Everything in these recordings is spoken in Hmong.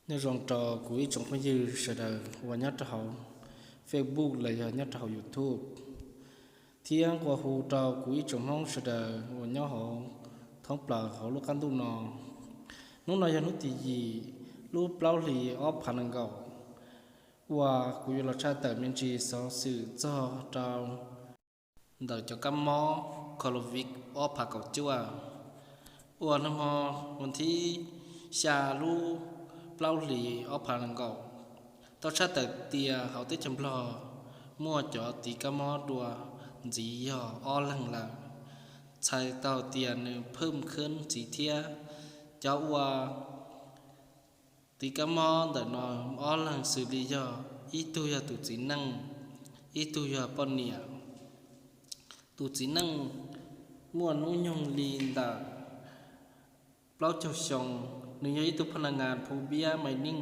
Nyob zoo rau kuv ib tsoom phooj ywg sawv daws uas nyob rau hauv Facebook los yog nyob rau hauv YouTube, thiab nqua hu rau kuv ib tsoom Hmoob sawv daws uas nyob hauv thoob plaws hauv lub qab ntuj no. Hnub no yog hnub tim yim lub plaub hlis ob phav nees nkaum uas kuv yuav los tshaj tawm me ntsis xov xwm txog rau ntawm cov kab mob Covid ob phav kaum cuaj uas nag hmo vas thib xya lub plaub hlis ob phav nees nkaum tau tshaj tawm tias hauv teb chaws Nplog muaj cov tiv kab mob dua ntxiv yog ob leeg lawm. Txhais tau tias nws phwj khwb ntxiv thiab. Cov uas tiv kab mob ntawm no ob leeg xws li yog ib tug yog tus txiv neej, ib tug yog poj niam. Tus txiv neej muaj hnub nyoog li ntawm plaub caug xyoo, nws yog ib tug phaj naj ngas phu biab mai neej,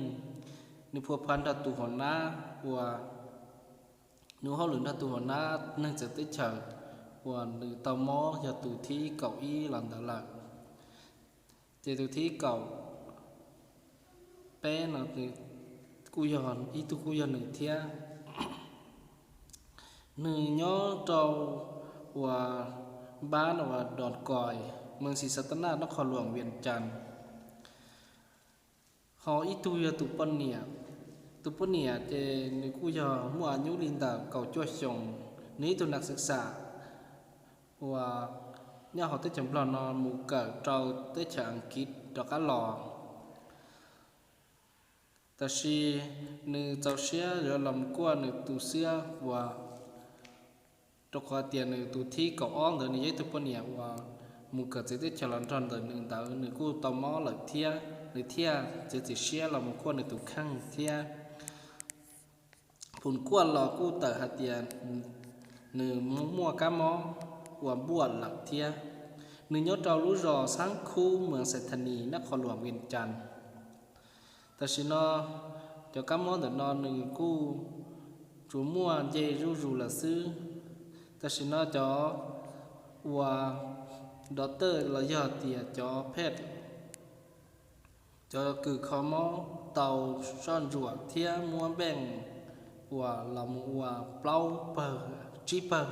nws phua pha nrog tus hauv nab uas nws hauj lwm nrog tus hauv nab neeg txawv teb chaws uas nws tau mob yog tus thib kaum ib los ntawd lawm. Ces tus thib kaum peb no kuj yog ib tug kuj yog nws thiab. Nws nyob rau uas npab no uas Dos Kos, mees Xis Xas Tas Nas, nab qhov luam Vias Cas. Ho ib tug yog tus poj niam. Tus poj niam ces nws kuj yog muaj a nyuj li ntawm kaum cuaj xyoos, nws ib tug nas xwm xam uas nyob hauv teb chaws Nplog no mus kawm rau teb chaws Askiv rov qab los. Tab sis nws txaus siab yuav los mus kuaj nws tus xib uas rau qhov tias nws tus thib kaum ob ntawd nws yog ib tug poj niam uas mus kawm txiv teb chaws los nrog ntawm nws ntawd nws kuj tau mob lawm thiab, nws thiaj txiav txim siab los mus kuaj nws tus kheej thiab. Phum kuaj los kuj tawm hais tias nws muaj kab mob uas npuaj lawm thiab. Nws nyob rau lub zos Xab Khub, mees Xais Thas Nis, nab qhov luam Vias Cas. Tam sim no cov kab mob ntawm no nws kuj tsuas muaj nce zuj zus lawm xwb. Tam sim no cov uas dov tawj los yog tias cov phet, cov kws kho mob tau soj ntsuam thiab muab npeej uas los mus ua plaub pawg, tsib pawg,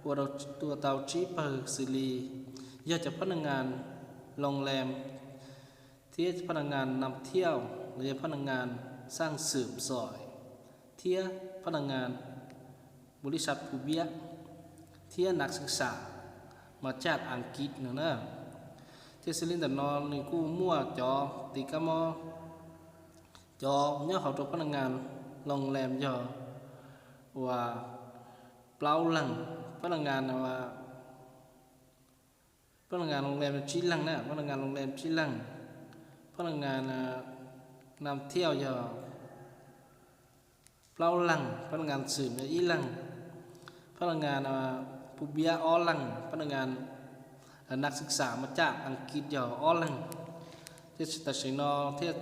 ua rau tua tau tsib pawg xws li yog cov phaj naj ngas loo lees thiab phaj naj ngas nam thiauj los yog phaj naj ngas xaj xwm xos thiab phaj naj ngas npu li sab phu biab thiab nas xwm xam mas caj Askiv no na. Ces xws li ntawm no nws kuj muaj cov tiv kab mob, cov nyob hauv rau phaj naj ngas loo lees yog uas plaub leeg, phaj naj ngas phaj naj ngas loo lees tsib leeg na, phaj naj ngas loo lees tsib leeg, phaj naj ngas nam thiauj yog plaub leeg, phaj naj ngas xwm yog ib leeg, phaj naj ngas phu biab ob leeg, phaj naj ngas nas xwm xam mas caj Askiv yog ob leeg. Thiab tam sim no thiaj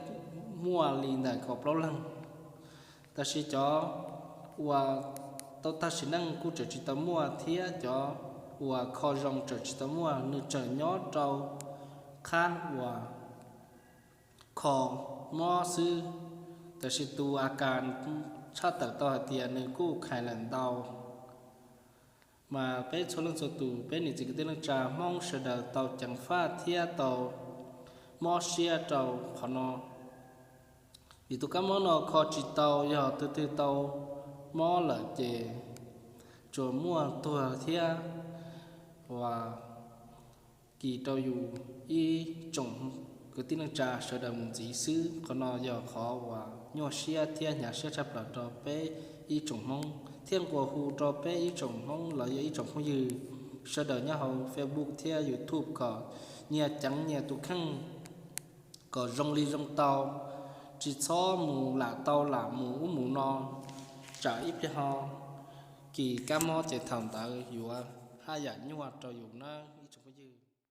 muaj li ntawm kaum plaub leeg. Tab sis cov uas tau tag sim neej kuj tseem tsis tau muaj thiab cov uas kho zoo tseem tsis tau muaj, nws tseem nyob rau qhab uas kho mob xwb. Tab sis tus a kas tshaj tawm tau hais tias nws kuj khais lawm ntau. Mas peb txhua leej txhua tus, peb niam txiv kwv tij neej tsa Hmoob sawv daws tau ceev faj thiab tau mob siab rau qhov no. Vim tus kab mob no kho tsis tau, yog tus twg tau mob lawm ces tsuas muaj tuag thiab uas kis rau yus ib tsoom kwv tij neej tsa sawv daws mus ntxiv xwb. Qhov no yog qhov uas nyuaj siab thiab hnyav siab tshaj plaws rau peb ib tsoom Hmoob, thiab nqua hu rau peb ib tsoom Hmoob los yog ib tsoom phooj ywg sawv daws nyob hauv Facebook thiab YouTube kom nyias ceev nyias tus kheej kom zoo li zoo tau, tsis txhob mus lam tau lam mus ub mus no, tsam ib pliag ho kis kab mob ces thaum ntawd yuav haj yam nyuaj rau yus nawb.